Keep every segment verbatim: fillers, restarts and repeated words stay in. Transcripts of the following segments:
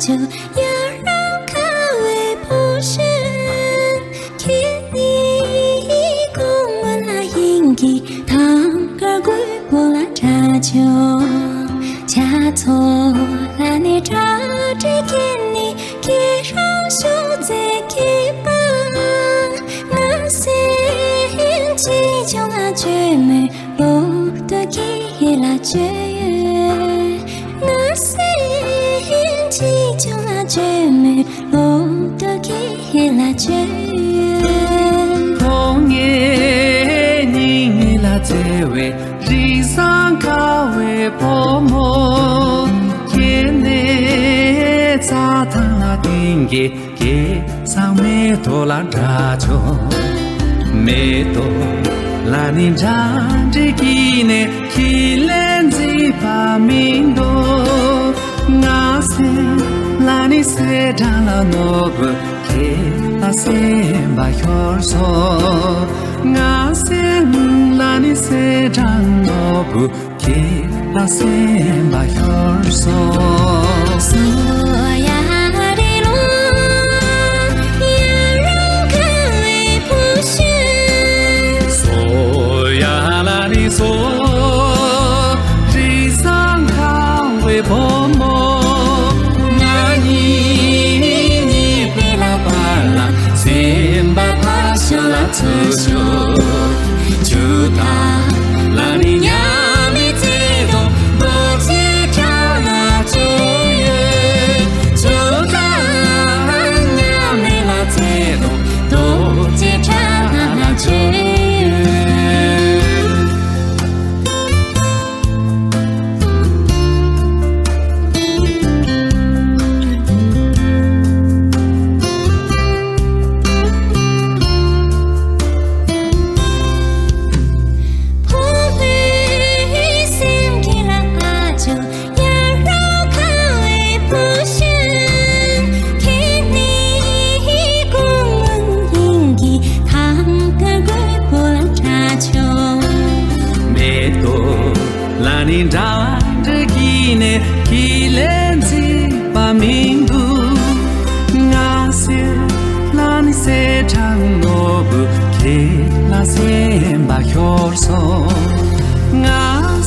ཡ་རབས་ཁ་བའི་ཕོ་གཞོན། ཁྱེད་ནི་གོང་མ་ལ་ཡིན་གྱི་ཐང་དཀར་རྒོད་པོ་ལ་གྲྭ་ཆུང་། ཆ་ཚོ་ལ་ནི་གྲ་སྒྲིག་གི་ནི་ཁྱེད་རང་ཤོག་རྩེ་ཁྱེད་པ། ང་སེམས་ཅི་བྱུང་ལ་བཅོས་མོད། ལོ་ཏོ་ཁྱེད་ལ་བཅོས་ཡོད། ང་སེམས་ཅི་བྱུང་ལ་བཅོས་མོད། ལོ་ཏོ་ཁྱེད་ལ་བཅོས་ཡོད། ཕོ་ངའི་སྙིང་ལ་བརྩེ་བའི་རིགས་བཟང་ཁ་བའི་བུ་མོ། ཁྱེད་ནི་རྩྭ་ཐང་ལ་ལྡིང་གི་སྐལ་བཟང་མེ་ཏོག་ལ་འདྲ་ཆོག་མེ་ཏོག་ལ་ནི་འདྲ་འདྲ་གི་ནས་ཁྱི་ལན་རྩིས་པ་མི་འདུག་ང་སེམས་ལ་ནི་སེ་གྲངས་ལ་ནོར་བུ་ཁྱེད་ལ་སེམས་པ་ཤོར་སོང་། ང་སེམས་ལ་ནི་སེ་གྲངས་ནོར་བུ། ཁྱེད་ལ་སེམས་པ་ཤོར་སོང་། སོ་ཡ་རི་ལོ། ཡ་རབས་ཁ་བའི་ཕོ་གཞོན། སོ་ཡ་ལ་རི་སོ། རི་བཟང་ཁ་བའི་བུ་མོ། ང་གཉིས་གཉིས་པའི་ལག་པ་ལ་སེམས་པ་ཕར་ཞོག་ལ་ཚུར་ཞོག་ཇུ་ཏ་ལ་ནི་མཉམ་མེད་བརྩེ་དུང་རྡོ་རྗེ་བྲག་ལ་བཅོལ་ཡོད། ཇུ་ཏ་མཉམ་མེད་ལ་བརྩེ་དུང་རྡོ་རྗེ་བྲག་ལ་བཅོལ་ཡོད། ཕོ་མོའི་སེམས་ཀྱི་ལ་ཨ་ཅོ། ཡ་རབས་ཁ་བའི་ཕོ་གཞོན། ཁྱེད་ནི་གོང་མ་ཡིན་གྱི་ཐང་དཀར་རྒོད་པོ་ལ་གྲྭ་ཆུང་། མེ་ཏོག་ལ་ནི་འདྲ་འདྲ་གི་ནས་ཁྱི་ལན་རྩིས་པ་མི་འདུག་ང་སེམས་ལ་ནི་སེ་གྲངས་ནོར་བུ་ཁྱེད་ལ་སེམས་པ་ཤོར་སོང་། ང་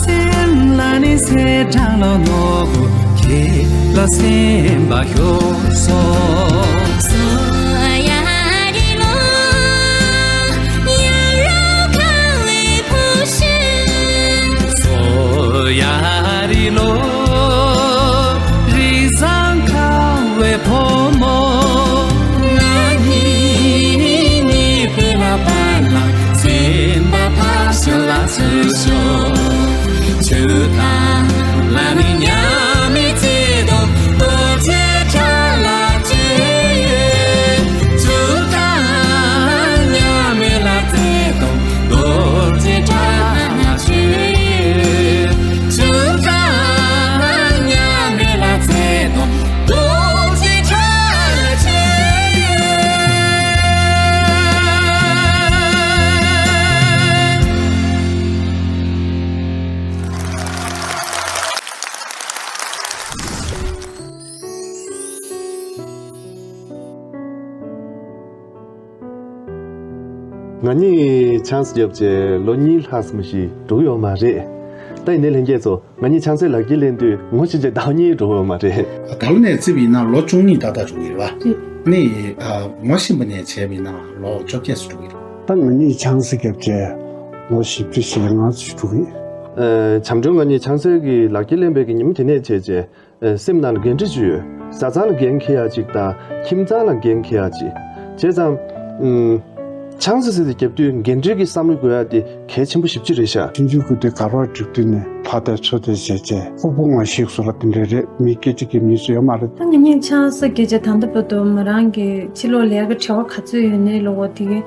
སེམས་ལ་ནི་སེ་གྲངས་ལ་ནོར་བུ་ཁྱེད་ལ་སེམས་པ་ཤོར་སོང་། སོ་ཡ་རི་ལོ། ཡ་རབས་ཁ་བའི་ཕོ་གཞོན། སོ་ཡ་རི་ལོ། རི་བཟང་ཁ་བའི་བུ་མོ། ང་གཉིས་གཉིས་པའི་ལག་པ་ལ་སེམས་པ་ཕར་ཞོག་ལ་ཚུར་ཞོག་ཇུ་ཏ་ལ་ནི་མཉམ་མེད་བརྩེ་དུང་རྡོ་རྗེ་བྲག་ལ་བཅོལ་ཡོད། ཇུ་ཏ་མཉམ་མེད་ལ་བརྩེ་དུང་རྡོ་རྗེ་བྲག་ལ་བཅོལ་ཡོད། ཇུ་ཏ་མཉམ་མེད་ལ་བརྩེ་དུང་རྡོ་རྗེ་བྲག་ལ་བཅོལ་ཡོད། ང་གཉིས་ཆང་ས་བརྒྱབ་བྱས་ལོ་གཉིས་ལྷག་ཙམ་ཞིག་འགྲོ་གི་ཡོད་མ་རེད། ད་ཡིན་ནའི་ལྷན་རྒྱས་ཚོ། ང་གཉིས་ཆང་སའི་ལག་འཁྱེར་ལེན་དུས་ངོ་ཤེས་བྱས་ཟླ་བ་གཉིས་འགྲོ་གི་ཡོད་མ་རེད། ད་ལོ་ནས་བརྩིས་པ་ཡིན་ན་ལོ་བཅུ་གཉིས་ཏག་ཏག་འགྲོ་གི་རེད་པ། ནི་ཨ་ངོ་ཤེས་པ་ནས་བྱས་པ་ཡིན་ན་ལོ་བཅོ་བརྒྱད་ཙམ་འགྲོ་གི་རེད། ད་ང་གཉིས་ཆང་ས་བརྒྱབ་བྱས་ལོ་བཞི་བཅུ་ཞེ་ལྔ་ཙམ་འགྲོ་གི་ཡོད། ཨ་བྱམས་སྒྲོན། ང་གཉིས་ཆང་སའི་གི་ལག་འཁྱེར་ལེན་པའི་གི་ཉིན་མོ་དེ་ནས་བྱས་བྱས། ཨ་སེམས་ནང་ལ་འགན་འཁྲི་ཅིག་ཡོད། བཟའ་ཚང་ལ་འགན་འཁྱེར་ཡ་ཅིག་དང་ཁྱིམ་ཚང་ལ་འགན་འཁྱེར་ཡ་ཅིག་བྱས་ཙང་། ཨུམ། ཆང་ས་ཟེར་དེ་བརྒྱབ་དུས་འགན་འཁྲི་གི་བསམ་བློ་དགོས་ཡ་དེ་གལ་ཆེན་པོ་ཞེ་པོ་ཅིག་རེད་ཤག་ཆུང་ཆུང་གི་དུས་ག་རོགས་འགྲིག་དུས་ནས་ཕ་དེ་ཚོ་དེ་བྱས་བྱས་ཕུ་བོ་ང་ཞིག་སུ་ལ་དེ་འདྲ་རེད། མི་སྐད་ཆ་གི་མི་སུ་ཡོད་མ་རེད། ད་ང་གཉིས་ཆང་ས་བརྒྱབ་བྱས་ད་ལྟ་བར་དུ་མོ་རང་གི་ཕྱི་ལོགས་ལས་ཀ་བྲེལ་བ་ག་ཚོད་ཡོད་ནའི་ལོ་འོ་དེ་གི་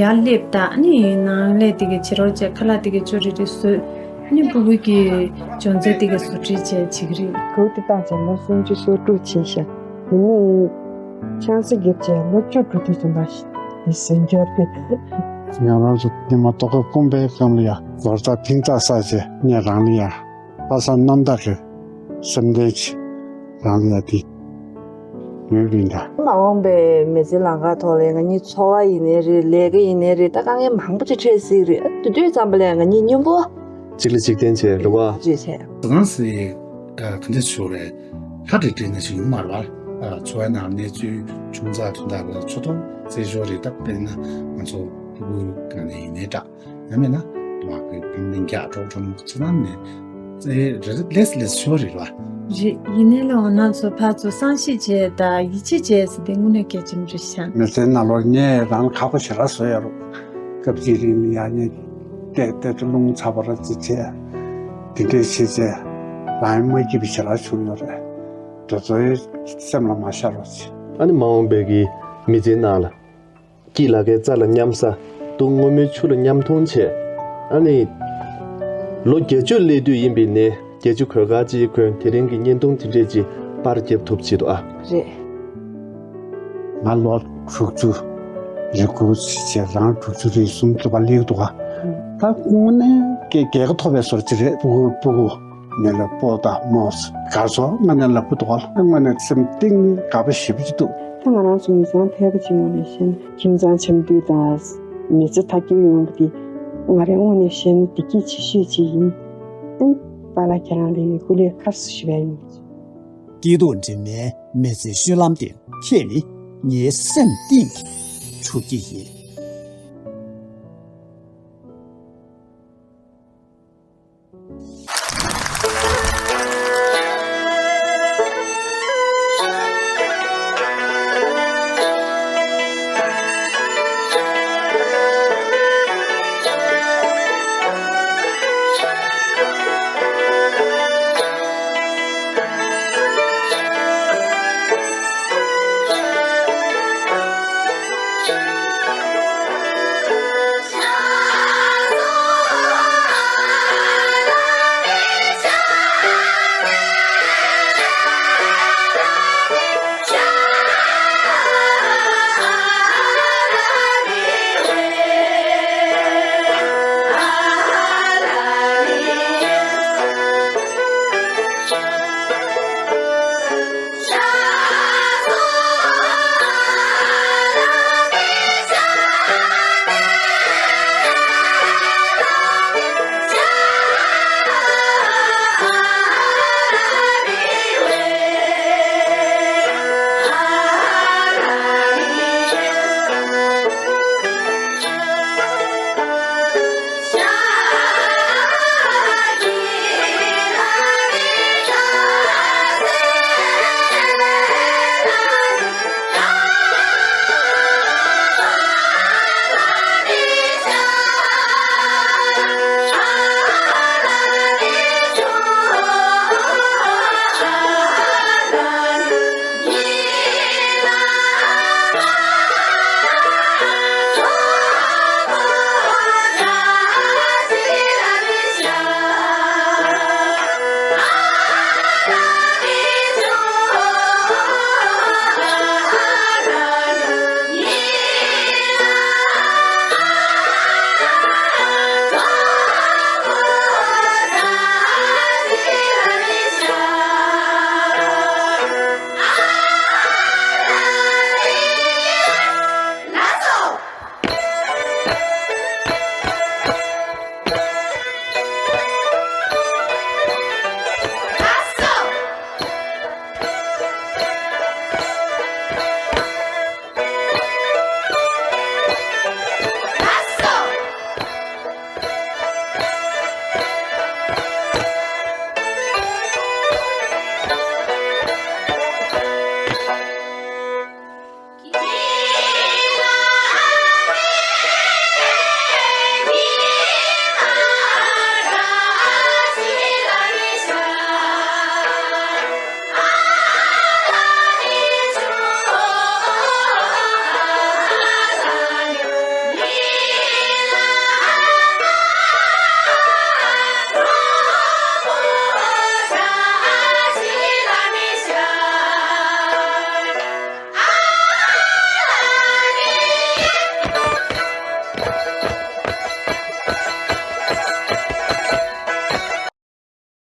ཡར་སླེབས་ད་ནི་ནང་ལས་དེ་གི་བྱེད་རོགས་བྱས་ཁ་ལག་དེ་གི་ཅོ་རི་རི་བཟོས། ནི་ཕྲུ་གུ་གི་སྦྱོང་ཚན་དེ་ག་བཟོ་སྒྲིག་བྱས་བྱེད་ཀྱི་རེད། གོ་དེ་བཏང་བྱས་ལོ་སུམ་ཅུ་སོ་དྲུག་ཕྱིན་ཤག་དེ་ནས་ཆང་ས་བརྒྱབ་བྱས་ལོ་བཅུ་དྲུག་དུས་ཙམ་པ་ཞིག་དེ་ཟིན་འགྱུར་དེ། ང་རང་ཚོ་ཉི་མ་ལྟོ་གོས་སྐོམ་པའི་སྐབས་ལ་ཡ་ལོ་ཟླ་ཐིང་ཐག་ས་བྱས་ངས་རང་ལ་ཡ་ལྷག་བསམ་རྣམ་དག་གི་སེམས་ལྡན་ཅིག་རང་ལ་ཡ་དེ། དགོས་པ་ཡིན་ད། མ་འོངས་པའི་མི་ཚེ་ལམ་ཁ་ཐོག་ལ་ང་གཉིས་འཚོ་བ་ཡིན་ནའི་རེད། ལས་ཀ་ཡིན་ནའི་རེད། ད་དཀའ་ངལ་མང་པོ་ཅིག་འཕྲད་སྲིད་རེད། དེ་དུས་ཙམ་པ་ལ་ང་གཉིས་མཉམ་པོ་གཅིག་ལ་གཅིག་བརྟེན་བྱས་རེད་བ། བཅོས་བྱས། ཟ་ཁང་ཟེར་ཡས་ག་འདྲ་ཞིག་རེད། ཧ་ཏི་ཏི་ན་ཞིག་ཡོད་མ་རེད་བ། འཚོ་བའི་ནང་གནས་ཚུལ་ཆུང་ཙག་དོན་དག་ལ་ཆུ་ཐོག་རྩེད་ཞོར་རེད། ད་དཔེར་ན་ང་ཚོ་ཕྲུ་གུ་ག་ནས་ཡིན་ནའི་འདྲ། ཡང་མིན་ན་མ་གི་བུད་མེད་རྒྱ་གྲོགས་གྲོགས་ཚོ་ནང་ནས་ཚེ་རེ་རེ་ལས་ལས་ཤོར་རེད་བ། རེད། ཡིན་ནའི་ལ་འོ་ན་ཚོ་ཕར་ཚུར་བསམ་ཤེས་བྱས་དང་ཡིད་ཆེས་བྱས་ཟེར་དེ་དངོས་གནས་གལ་ཆེན་པོ་རེད་ཤག་མི་ཚེའི་ནང་ལོགས་ངས་རང་ཁག་པོ་ཞེ་དྲག་བཟོས་ཡོད་རེད། སྐབས་གཅིག་རིང་ལ་ཡང་ངས་བལྟས་བལྟས་ཏེ་རླུང་ཚ་པོ་ར་ཅིག་བྱས། དེ་འདྲས་བྱས་བྱས་རང་ཡང་མ་སྐྱིད་པ་ཞེ་དྲག་བྱུང་ཡོད་རེད། དེ་ཚོ་ཡང་སེམས་ལ་མ་ཤར་རོགས་བྱེད། ཨ་ནི་མ་འོངས་པའི་གི་མི་ཚེའི་ནང་ལ། སྐྱིད་ལ་ཁའི་རྩ་ལ་མཉམ་ཟ། སྡུག་བསྔལ་མའི་ཆུ་ལ་མཉམ་འཐུང་བྱས། ཨ་ནི། ལོ་བརྒྱད་ཅུ་སླེབས་དུས་ཡིན་པའི་ནས་བརྒྱད་ཅུ་གོས་དཀར་ཅིག་གོན། དེ་རིང་གི་བརྙན་ཐུང་དེ་འདྲས་ཅིག་པར་རྒྱབ་ཐུབ་བྱེད་དོ་ཨ། རེད། ང་ལོ་དྲུག་ཅུ་རེ་དགུ་བྱས་རང་དྲུག་ཅུ་རེ་གསུམ་ལ་ཕར་སླེབས་འདུག་ག་ད་དངོས་གནས་སྐྱེ་རྒྱལ་ཁ་ཐོབ་པའི་བཟོ་ཅིག་རེད། སྤུ་གུ་སྤུ་གུ་ནས་ལ་སྤོ་དང་མོ་གར་སོང་ང་ནས་ལབ་གི་འདུག་ག་ང་ནས་སེམས་གཏིང་ནས་དགའ་པོ་ཞེ་པོ་ཅིག་འདུག་ད་ང་རང་ཚོ་མི་ཚང་ཕལ་པ་ཅིག་ངོས་ནས་བཤད་ན་ཁྱིམ་ཚང་འཆམ་མཐུན་དང་མི་ཚེ་མཐའ་འཁྱོལ་ཡོང་བ་དེ་ང་རའི་ངོས་ནས་བཤད་ན་བདེ་སྐྱིད་ཆེ་ཤོས་ཅིག་ཡིན། ཨང་། པཱ་ལགས་ཁྱེད་རང་ལ་ཡང་སྐུ་ལས་ཁ་སུ་ཞུ་བ་ཡིན། སྐྱིད་སྡུག་འདྲེས་མའི་མི་ཚེ་བཤུལ་ལམ་དེར་ཁྱེད་ནི་ངའི་སེམས་གཏིང་གི་ཕྲུ་གུ་ཡིན།